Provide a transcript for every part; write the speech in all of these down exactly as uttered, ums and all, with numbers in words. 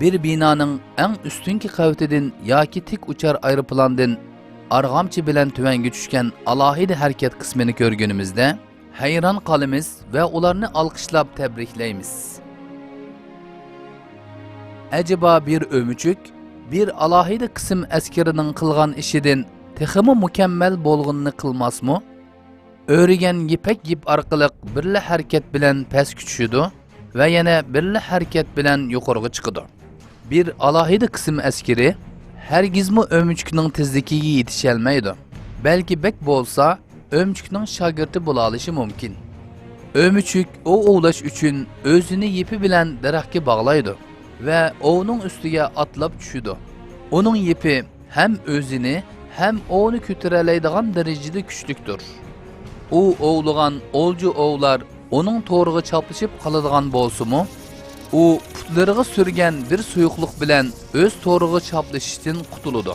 بىر بىنانىڭ ئەڭ ئۈستۈنكى قەۋىتىدىن ياكى تىك ئۇچار ئايروپىلاندىن ئارغامچا بىلەن تۆۋەنگە چۈشكەن ئالاھىدە ھەرىكەت قىسمىنى كۆرگىنىمىزدە، ھەيران قالىمىز ۋە ئۇلارنى ئالقىشلاپ تەبرىكلەيمىز. ئەجەبا بىر ئۆمۈچۈك بىر ئالاھىدە قىسىم ئەسكىرىنىڭ قىلغان ئىشىدىن تېخىمۇ مۇكەممەل بولغىنىنى قىلماسمۇ؟ ئۆرۈگەن يىپەك يىپ ئارقىلىق بىرلا ھەرىكەت بىلەن پەسكە چۈشىدۇ ۋە يەنە بىرلا ھەرىكەت بىلەن يۇقىرىغا چىقىدۇ. بىر ئالاھىدە قىسىم ئەسكىرى ھەرگىزمۇ ئۆمۈچۈكنىڭ تېزلىكىگە يېتىشەلمەيدۇ، بەلكى بەك بولسا ئۆمۈچۈكنىڭ شاگىرتى بولالىشى مۇمكىن. ئۆمۈچۈك ئوۋ ئوۋلاش ئۈچۈن ئۆزىنى يىپى بىلەن دەرەخكە باغلايدۇ ۋە ئوۋنىڭ ئۈستىگە ئاتلاپ چۈشىدۇ. ئۇنىڭ يىپى ھەم ئۆزىنى، ھەم ئوۋنى كۆتۈرەلەيدىغان دەرىجىدە كۈچلۈكتۇر. ئۇ ئوۋلىغان ئولجا ئوۋلار ئۇنىڭ تورىغا چاپلىشىپ قالىدىغان بولسىمۇ، ئۇ پۇتلىرىغا سۈرگەن بىر سۇيۇقلۇق بىلەن ئۆز تورىغا چاپلىشىشتىن قۇتۇلىدۇ.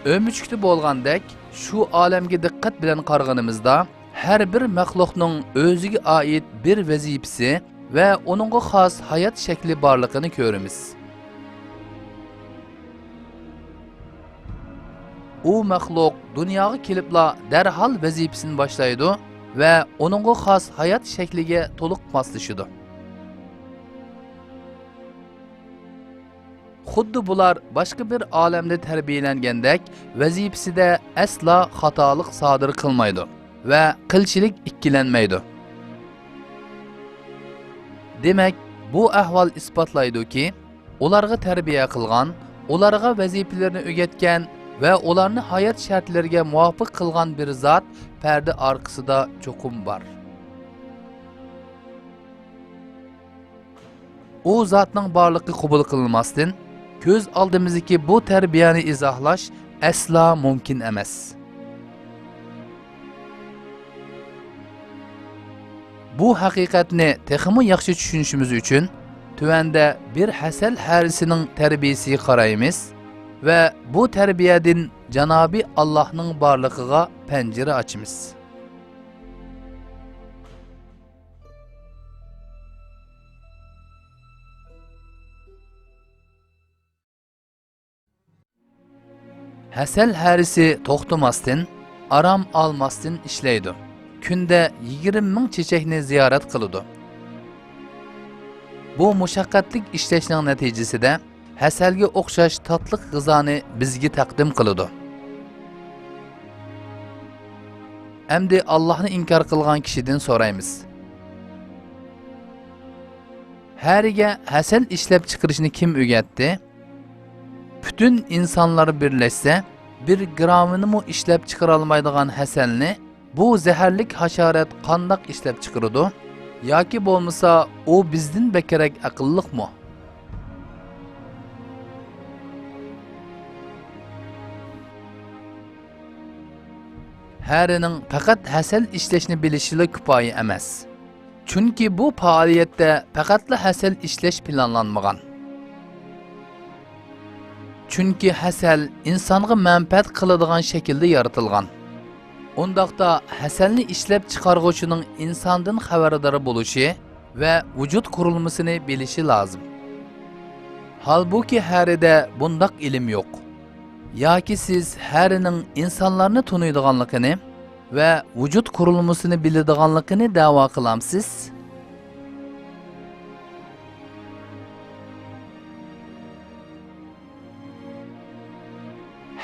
ئۆمۈچۈكتە بولغاندەك، شۇ ئالەمگە دىققەت بىلەن قارىغىنىمىزدا، ھەر بىر مەخلۇقنىڭ ئۆزىگە ئائىت بىر ۋەزىپىسى ۋە ئۇنىڭغا خاس ھايات شەكلى بارلىقىنى كۆرىمىز. ئۇ مەخلۇق دۇنياغا كېلىپلا دەرھال ۋەزىپىسىنى باشلايدۇ ۋە ئۇنىڭغا خاس ھايات شەكلىگە تولۇق ماسلىشىدۇ. خۇددى بۇلار باشقا بىر ئالەمدە تەربىيەلەنگەندەك، ۋەزىپىسىدە ئەسلا خاتالىق سادىر قىلمايدۇ ۋە قىلچىلىك ئىككىلەنمەيدۇ. دېمەك، بۇ ئەھۋال ئىسپاتلايدۇكى، ئۇلارغا تەربىيە قىلغان، ئۇلارغا ۋەزىپىلىرىنى ئۆگەتكەن ۋە ئۇلارنى ھايات شەرتلىرىگە مۇۋاپىق قىلغان بىر زات پەردە ئارقىسىدا چوقۇم بار. ئۇ زاتنىڭ بارلىقى قوبۇل قىلىنماستىن، كۆز ئالدىمىزدىكى بۇ تەربىيەنى ئىزاھلاش ئەسلا مۇمكىن ئەمەس. بۇ ھەقىقەتنى تېخىمۇ ياخشى چۈشىنىشىمىز ئۈچۈن، تۆۋەندە بىر ھەسەل ھەرىسىنىڭ تەربىيەسىگە قارايمىز ۋە بۇ تەربىيەدىن جانابى ئاللاھنىڭ بارلىقىغا پەنجىرە ئاچىمىز. ھەسەل ھەرىسى توختىماستىن، ئارام ئالماستىن ئىشلەيدۇ. كۈندە يىگىرمە مىڭ چېچەكنى زىيارەت قىلىدۇ. بۇ مۇشەققەتلىك ئىشلەشنىڭ نەتىجىسىدە ھەسەلگە ئوخشاش تاتلىق غىزانى بىزگە تەقدىم قىلىدۇ. ئەمدى ئاللاھنى ئىنكار قىلغان كىشىدىن سورايمىز. ھەرىگە ھەسەل ئىشلەپ چىقىرىشنى كىم ئۆگەتتى؟ پۈتۈن ئىنسانلار بىرلەشسە، بىر گرامىنىمۇ ئىشلەپ چىقىرالمايدىغان ھەسەلنى بۇ زەھەرلىك ھاشارات قانداق ئىشلەپ چىقىرىدۇ؟ ياكى بولمىسا ئۇ بىزدىن بەكرەك ئەقىللىقمۇ؟ ھەرىنىڭ پەقەت ھەسەل ئىشلەشنى بىلىشىلا كۇپايە ئەمەس. چۈنكى بۇ پائالىيەتتە پەقەتلا ھەسەل ئىشلەش پىلانلانمىغان. چۈنكى ھەسەل ئىنسانغا مەنپەئەت قىلىدىغان شەكىلدە يارىتىلغان. ئۇنداقتا ھەسەلنى ئىشلەپ چىقارغۇچىنىڭ ئىنساندىن خەۋەردار بولۇشى ۋە ۋۇجۇد قۇرۇلمىسىنى بىلىشى لازىم. ھالبۇكى، ھەرىدە بۇنداق ئىلىم يوق. ياكى سىز ھەرىنىڭ ئىنسانلارنى تونۇيدىغانلىقىنى ۋە ۋۇجۇد قۇرۇلمىسىنى بىلىدىغانلىقىنى دەۋا قىلامسىز؟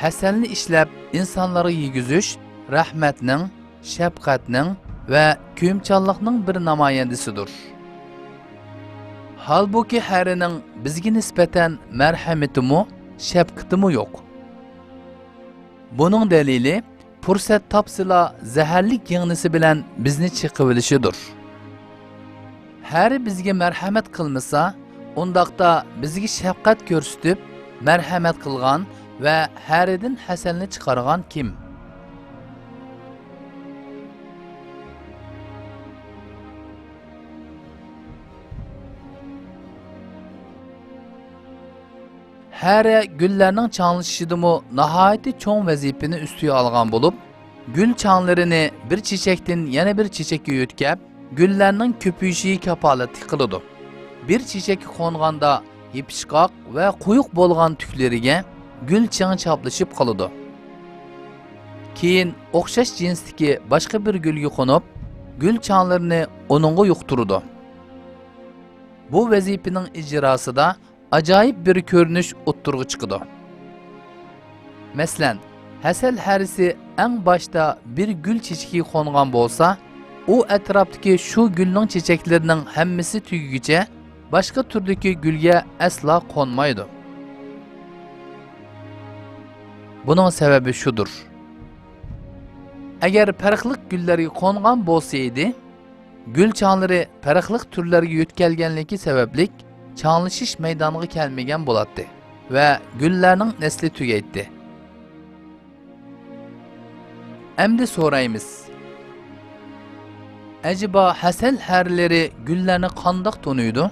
ھەسەلنى ئىشلەپ ئىنسانلارغا يېگۈزۈش رەھمەتنىڭ، شەپقەتنىڭ ۋە كۆيۈمچانلىقنىڭ بىر نامايەندىسىدۇر. ھالبۇكى، ھەرىنىڭ بىزگە نىسبەتەن مەرھەمىتىمۇ، شەپقىتىمۇ يوق. بۇنىڭ دەلىلى، پۇرسەت تاپسىلا زەھەرلىك يىڭنىسى بىلەن بىزنى چېقىۋېلىشىدۇر. ھەرى بىزگە مەرھەمەت قىلمىسا، ئۇنداقتا بىزگە شەپقەت كۆرسىتىپ، مەرھەمەت قىلغان ۋە ھەرىدىن ھەسەلنى چىقارغان كىم؟ ھەرە گۈللەرنىڭ چاڭلىشىشىدىمۇ ناھايىتى چوڭ ۋەزىپىنى ئۈستىگە ئالغان بولۇپ، گۈل چاڭلىرىنى بىر چېچەكتىن يەنە بىر چېچەككە يۆتكەپ، گۈللەرنىڭ كۆپىيىشىگە كاپالەتلىك قىلىدۇ. بىر چېچەككە قونغاندا يېپىشقاق ۋە قويۇق بولغان تۈكلىرىگە گۈل چېڭى چاپلىشىپ قالىدۇ. كېيىن ئوخشاش جىنستىكى باشقا بىر گۈلگە قونۇپ، گۈل چاڭلىرىنى ئۇنىڭغا يۇقتۇرىدۇ. بۇ ۋەزىپىنىڭ ئىجراسىدا ئاجايىپ بىر كۆرۈنۈش ئوتتۇرىغا چىقىدۇ. مەسىلەن، ھەسەل ھەرىسى ئەڭ باشتا بىر گۈل چېچىكىگە قونغان بولسا، ئۇ ئەتراپتىكى شۇ گۈلنىڭ چېچەكلىرىنىڭ ھەممىسى تۈگىگىچە باشقا تۈردىكى گۈلگە ئەسلا قونمايدۇ. بۇنىڭ سەۋەبى شۇدۇر. ئەگەر پەرقلىق گۈللەرگە قونغان بولسا ئىدى، گۈل چاڭلىرى پەرقلىق تۈرلەرگە يۆتكەلگەنلىكى سەۋەبلىك چاڭلىشىش مەيدانىغا كەلمىگەن بولاتتى ۋە گۈللەرنىڭ نەسلى تۈگەيتتى. ئەمدى سورايمىز، ئەجەبا ھەسەل ھەرىلىرى گۈللەرنى قانداق تونۇيدۇ؟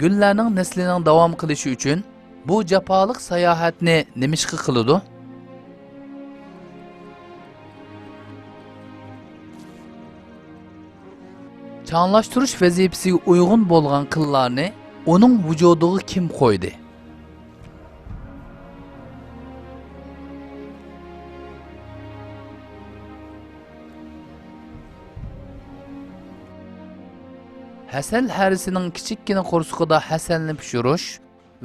گۈللەرنىڭ نەسلىنىڭ داۋام قىلىشى ئۈچۈن بۇ جاپالىق ساياھەتنى نېمىشقا قىلىدۇ؟ چاڭلاشتۇرۇش ۋەزىپىسىگە ئۇيغۇن بولغان قىللارنى ئۇنىڭ ۋۇجۇدىغا كىم قويدى؟ ھەسەل ھەرىسىنىڭ كىچىككىنە قورسىقىدا ھەسەلنى پىشۇرۇش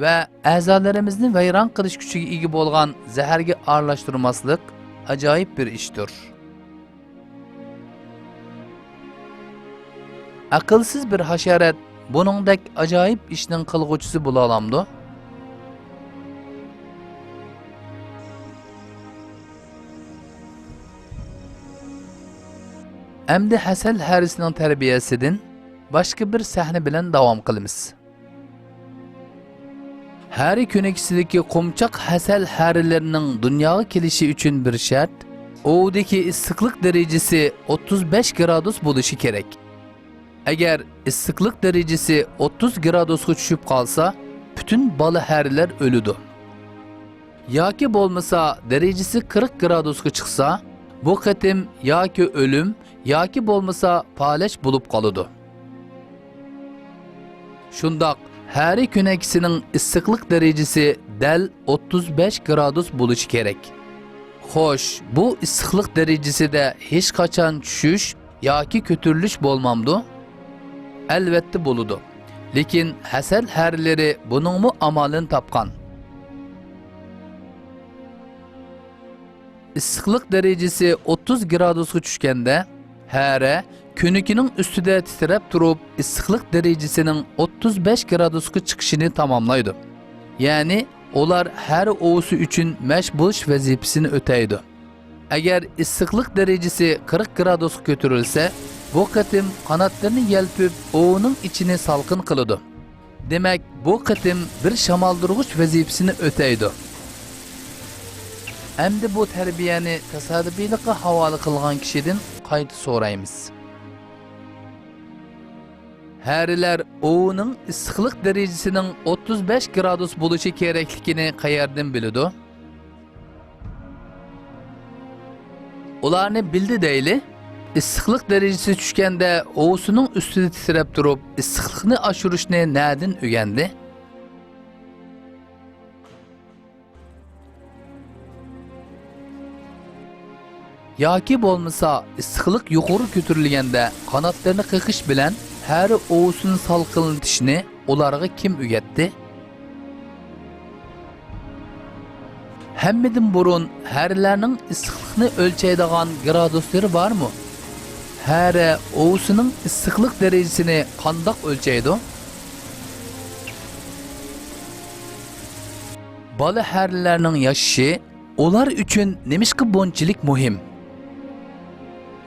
ۋە ئەزالىرىمىزنى ۋەيران قىلىش كۈچىگە ئىگە بولغان زەھەرگە ئارىلاشتۇرماسلىق ئاجايىپ بىر ئىشتۇر. ئەقىلسىز بىر ھاشارات بۇنىڭدەك ئاجايىپ ئىشنىڭ قىلغۇچىسى بولالامدۇ؟ ئەمدى ھەسەل ھەرىسىنىڭ تەربىيەسىدىن باشقا بىر سەھنە بىلەن داۋام قىلىمىز. ھەرە كۆنىكىسىدىكى قومچاق ھەسەل ھەرىلىرىنىڭ دۇنياغا كېلىشى ئۈچۈن بىر شەرت، ئوۋدىكى ئىسسىقلىق دەرىجىسى ئوتتۇز بەش گرادۇس بولۇشى كېرەك. ئەگەر ئىسسىقلىق دەرىجىسى ئوتتۇز گرادۇسقا چۈشۈپ قالسا، پۈتۈن بالا ھەرىلەر ئۆلىدۇ. ياكى بولمىسا دەرىجىسى قىرىق گرادۇسقا چىقسا، بۇ قېتىم ياكى ئۆلۈم، ياكى بولمىسا پالەچ بولۇپ قالىدۇ. شۇنداق، ھەرە كۆنەكىسىنىڭ ئىسسىقلىق دەرىجىسى دەل ئوتتۇز بەش گرادۇس بولۇشى كېرەك. خوش، بۇ ئىسسىقلىق دەرىجىسىدە ھېچقاچان چۈشۈش ياكى كۆتۈرۈلۈش بولمامدۇ؟ ئەلۋەتتە بولىدۇ. لېكىن ھەسەل ھەرىلىرى بۇنىڭمۇ ئامالىنى تاپقان. ئىسسىقلىق دەرىجىسى ئوتتۇز گرادۇسقا چۈشكەندە، ھەرە كۆنىكىنىڭ ئۈستىدە تىترەپ تۇرۇپ، ئىسسىقلىق دەرىجىسىنىڭ ئوتتۇز بەش گرادۇسقا چىقىشىنى تاماملايدۇ. يەنى ئۇلار ھەرە ئوۋىسى ئۈچۈن مەش بولۇش ۋەزىپىسىنى ئۆتەيدۇ. ئەگەر ئىسسىقلىق دەرىجىسى قىرىق گرادۇسقا كۆتۈرۈلسە، بۇ قېتىم قاناتلىرىنى يەلپۈپ، ئوۋىنىڭ ئىچىنى سالقىن قىلىدۇ. دېمەك، بۇ قېتىم بىر شامالدۇرغۇچ ۋەزىپىسىنى ئۆتەيدۇ. ئەمدى بۇ تەربىيەنى تاسادىپىيلىققا ھاۋالە قىلغان كىشىدىن قايتا سورايمىز. ھەرىلەر ئوۋىنىڭ ئىسسىقلىق دەرىجىسىنىڭ ئوتتۇز بەش گرادۇس بولۇشى كېرەكلىكىنى قەيەردىن بىلىدۇ؟ ئۇلارنى بىلدى دەيلى. ئىسسىقلىق دەرىجىسى چۈشكەندە ئوۋىسىنىڭ ئۈستىدە تىترەپ تۇرۇپ، ئىسسىقلىقنى ئاشۇرۇشنى نەدىن ئۆگەندى؟ ياكى بولمىسا ئىسسىقلىق يۇقىرى كۆتۈرۈلگەندە قاناتلىرىنى قېقىش بىلەن ھەرە ئوۋىسىنى سالقىنلىتىشنى ئۇلارغا كىم ئۆگەتتى؟ ھەممىدىن بۇرۇن، ھەرىلەرنىڭ ئىسسىقلىقنى ئۆلچەيدىغان گرادۇسلىرى بارمۇ؟ ھەرە ئوۋىسىنىڭ ئىسسىقلىق دەرىجىسىنى قانداق ئۆلچەيدۇ؟ بالا ھەرىلەرنىڭ ياشىشى ئۇلار ئۈچۈن نېمىشقا بۇنچىلىك مۇھىم؟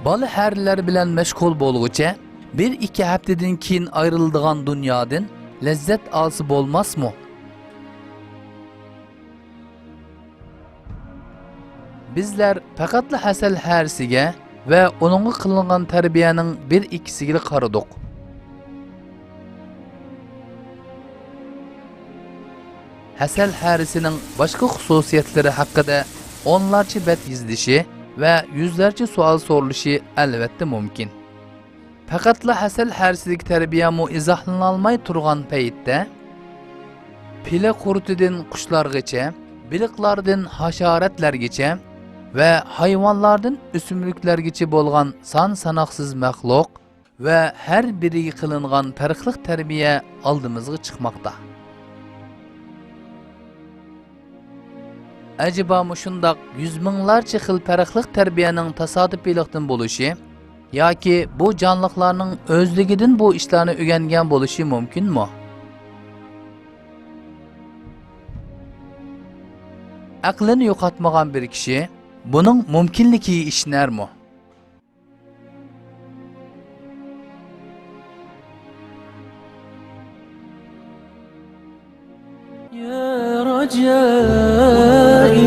بالا ھەرىلەر بىلەن مەشغۇل بولغۇچە، بىر-ئىككى ھەپتىدىن كېيىن ئايرىلىدىغان دۇنيادىن لەززەت ئالسا بولماسمۇ؟ بىزلەر پەقەتلا ھەسەل ھەرىسىگە ۋە ئۇنىڭغا قىلىنغان تەربىيەنىڭ بىر-ئىككىسىگىلا قارىدۇق. ھەسەل ھەرىسىنىڭ باشقا خۇسۇسىيەتلىرى ھەققىدە ئونلارچە بەت يېزىلىشى، ۋە يۈزلەرچە سوئال سورىلىشى ئەلۋەتتە مۇمكىن. پەقەتلا ھەسەل ھەرىسىدىكى تەربىيەمۇ ئىزاھلىنالماي تۇرغان پەيتتە، پىلە قۇرتىدىن قۇشلارغىچە، بېلىقلاردىن ھاشاراتلارغىچە ۋە ھايۋانلاردىن ئۆسۈملۈكلەرگىچە بولغان سان ساناقسىز مەخلۇق ۋە ھەر بىرىگە قىلىنغان پەرقلىق تەربىيە ئالدىمىزغا چىقماقتا. ئەجەبا مۇشۇنداق يۈز مىڭلارچە خىل پەرقلىق تەربىيەنىڭ تاسادىپىيلىقتىن بولۇشى ياكى بۇ جانلىقلارنىڭ ئۆزلۈكىدىن بۇ ئىشلارنى ئۆگەنگەن بولۇشى مۇمكىنمۇ؟ ئەقلىنى يوقاتمىغان بىر كىشى بۇنىڭ مۇمكىنلىكىگە ئىشىنەرمۇ؟ يا رجائي،